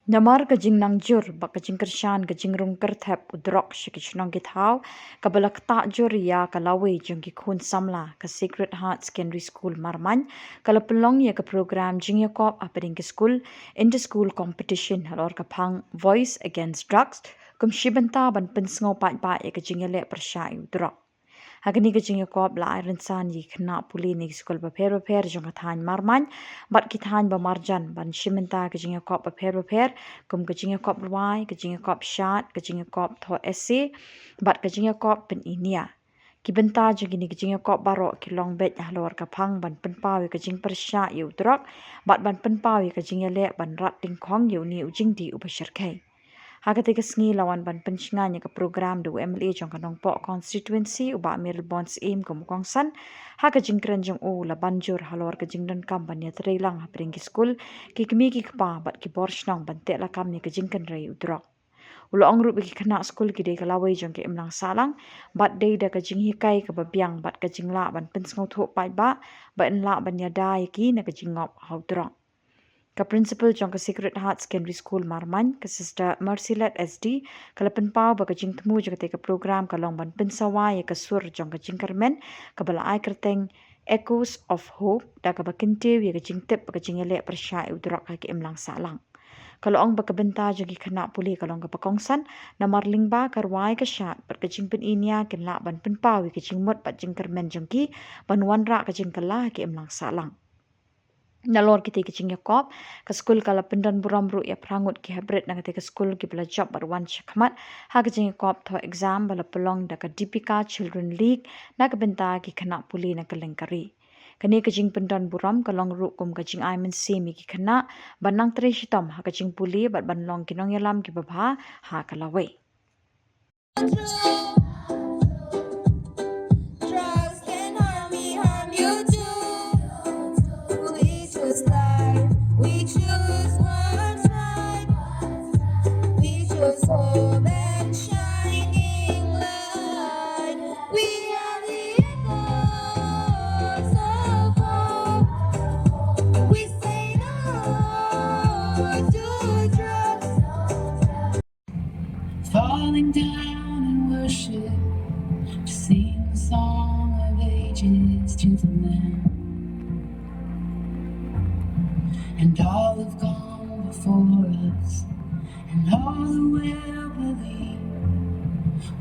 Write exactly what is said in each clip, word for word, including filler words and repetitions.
Namar ka jingnangjur bad ka jingkyrshan ka jingrung kyrthep u drok sha ki shnong ki thaw, kaba la ktah jur ïa ka lawei jong ki khun samla ka Sacred Heart Secondary School Marmain, ka la pynlong ïa ka program jingïakop hapdeng ki skul, inter-school competition halor ka phang Voice Against Drugs, kum shi bynta ban pynsngew paidbah ïa ka jingïaleh pyrshah ïa u drok. Ha kane ka jingïakop la ai rynsan ïa ki khynnah pule na ki skul bapher bapher jong ka thaiñ Marmain bad ki thaiñ ba marjan ban shim bynta ka jingïakop bapher bapher, kum ka jingïakop rwai, ka jingïakop shad, ka jingïakop thoh essay bad ka jingïakop pyni nia. Ki bynta jong kine ki jingïakop baroh ki long beit halor ka phang ban pynpaw ïa ka jingpyrshah ïa u drok bad ban pynpaw ïa ka jingïaleh ban rat dyngkhong ïa une u jingdih uba shyrkhei. Ha katei ka sngi la wan ban pynshngaiñ ïa ka program da u M L A jong ka Nongpoh constituency, u Bah Mayralborn Syiem, kum u kongsan. Ha ka jingkren jong u, la ban jur halor ka jingdonkam ban ïatreilang hapdeng ki skul, ki kmie ki kpa bad ki bor shnong ban teh lakam ïa ka jingkynrei u drok. U la ong ruh ba ki khynnah skul ki dei ka lawei jong ka imlang sahlang bad dei da ka jinghikai kaba biang bad ka jinglah ban pynsngewthuh paidbah ba yn lah ban ïada ïa ki na ka jingngop ha u drok. Ka principal jong ka Sacred Heart Secondary School Marmain, ka Sister Mercylet S D, ka la pynpaw ba ka jingthmu jong katei ka program ka long ban pynsawa ïa ka sur jong ka jingkyrmen kaba la ai kyrteng Echoes of Hope, da kaba kyntiew ïa ka jingtip ba ka jingïaleh pyrshah ïa u drok ha ka imlang sahlang. Ka la ong ba ka bynta jong ki khynnah pule ka long kaba kongsan, namar lyngba ka rwai, ka shad bad ka jingpyni nia kin lah ban pynpaw ïa ka jingmut bad jingkyrmen jong ki ban wanrah ka jingkylla ha ka imlang sahlang. Nalor kitei ki jingïakop, ka skul ka la pyndon burom ruh ïa phra ngut ki hapdeng na katei ka skul kiba la jop bad wan shakhmat ha ka jingïakop thoh exam ba la pynlong da ka Deepika Children League na ka bynta ki khynnah pule na kylleng ka ri. Kane ka jingpyndon burom ka long ruh kum ka jingai mynsiem ïa ki khynnah ban nang trei shitom ha ka jingpule bad ban long ki nongïalam kiba bha ha ka lawei. Drugs can harm me, harm you too. We choose life, we choose what's right. We choose hope and shining light. We are the echoes of hope. We say no to drugs. Falling down in worship to sing the song of ages to the Lamb. And all have gone before us, and all who will believe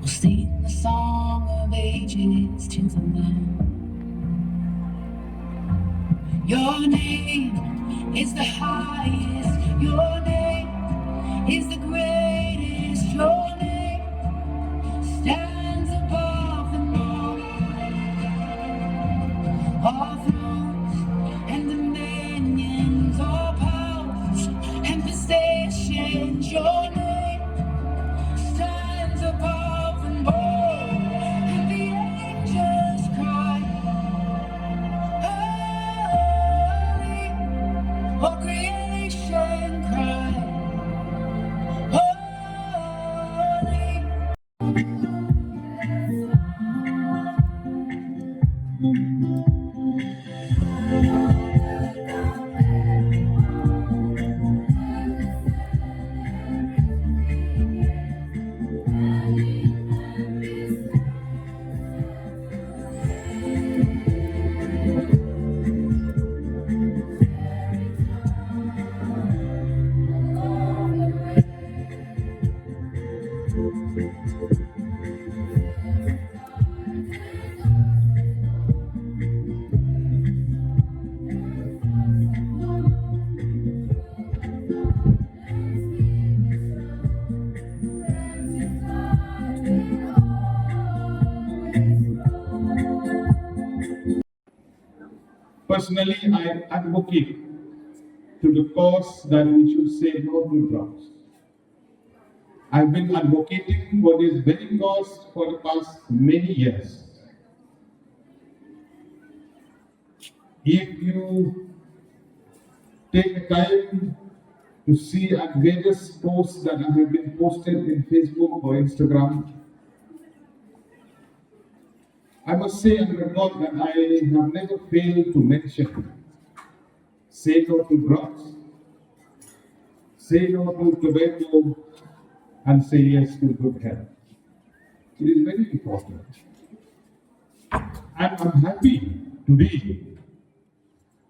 will sing the song of ages to the Lamb. Your name is the highest. Your name is the greatest. Your name stands above them all. All thrones and dominions, all powers and possessions. Your name stands above them all, and the angels cry, "Holy." All creation cry, "Holy." Personally, I advocate to the cause that we should say no to drugs. I've been advocating for this very cause for the past many years. If you take a time to see at various posts that have been posted in Facebook or Instagram, I must say on record that I have never failed to mention say no to drugs, Say no to tobacco and say yes to good health. It is very important. And I'm happy today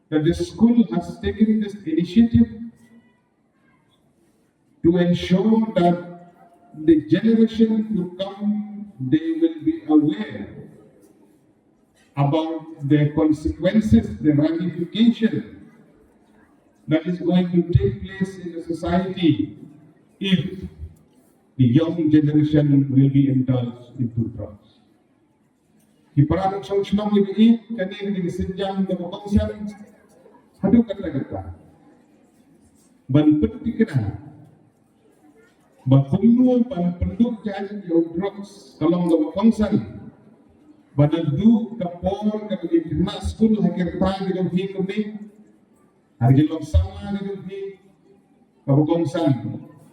that the school has taken this initiative to ensure that the generation to come, they will be aware about the consequences, the ramification that is going to take place in the society if the young generation will be indulged into drugs. Ki para nongshong shnong, ngi ïeit kane ka dei ka sienjam kaba kongsan haduh katta katta ban pynthikna ba kumno ban pynduh jaiñ ïa u drugs ka long kaba kongsan. Ba naduh ka por kaba ki khynnah skul ha ki rta ki jong phi kumne, ha ki jong samla ki jong phi, kaba kongsan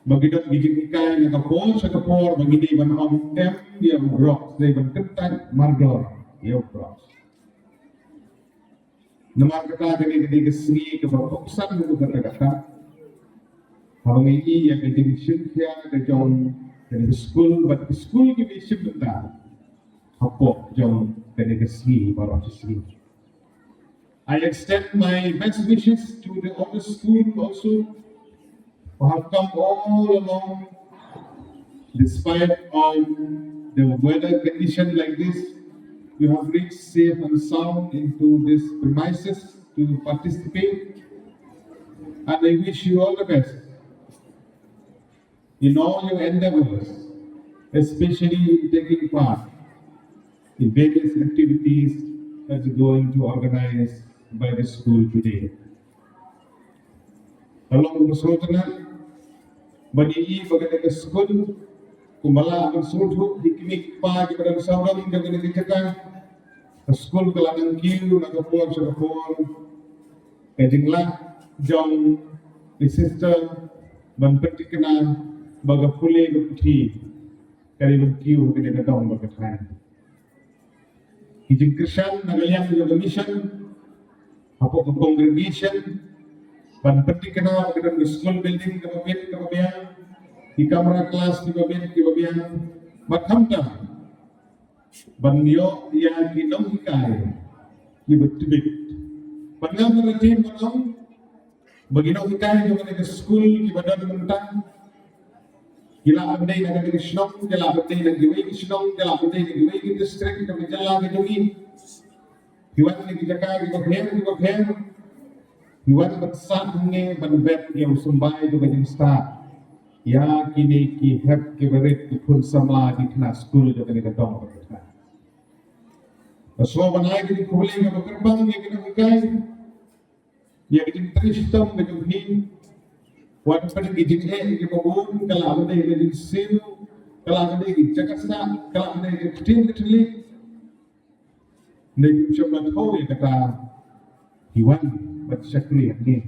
ba ki don ki jinghikai na ka por sha ka por ba ngi dei ban ong em ïa u drugs, dei ban kyntait mardor ïa u drugs. Namar kata kane ka dei ka sngi kaba kongsan haduh katta katta. Haba ngi ïohi ïa ka jingshim khia ka jong kane ka skul bad ki skul kiba shim bynta hapoh jong kane ka sngi baroh shi sngi. I extend my best wishes to the other school also, who have come all along despite of the weather condition like this. You have reached safe and sound into this premises to participate, and I wish you all the best in all your endeavors, especially in taking part in various activities that is going to organize by the school today. Ka long kaba sngewtynnat ba ngi ïohi ba kane ka skul kumba la ban sngewthuh ïa ki kmie ki kpa kiba dang sawdong jong kane ka jaka, ka skul ka la nang kiew na ka por sha ka por. Ka jinglah jong ki sister ban pynthikna ba ka pule ka puthi ka dei ban kiew ha kane ka dong bad ka thaiñ. Ki jingkyrshan na ka liang jong ka mission hapoh ka congregation ban pynthikna ba ka don ka school building kaba miat kaba biang, ki kamra class kiba miat kiba biang, bad khamtam ban ïoh ïa ki nonghikai kiba tbit. Bad nga ruh nga ïathuh ban ong ba ki nonghikai jong kane ka skul kiba don mynta ki lah ban dei na kane ka shnong, ki lah ban dei na kiwei ki shnong, ki lah ban dei na kiwei ki district kaba jylla ka jong ngi. Ki wan na ki jaka kiba pher kiba pher, ki wan ban sah hangne ban bet ïa u symbai jong ka jingstad ïa kine ki hep ki barit, ki khun samla, ki khynnah skul jong kane ka dong kaba kyrpang. Nga sngewbha ban ai kane ka khublei kaba kyrpang ïa ki nonghikai, ïa ka jingtrei shitom ka jong phi. Wat pynban ki jingeh kiba bun, ka lah ban dei ka jingsiew, ka lah ban dei ki jaka sah, ka lah ban dei ka ktien ka thylliej. Ngi kum shym la thaw ïa kata, ki wan ban shakri hangne.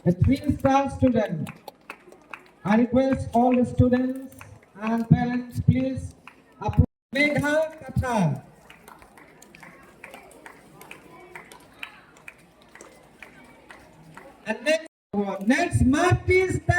A three-star student. I request all the students and parents, please applaud Megha Kathar. And next, next, Marty Star.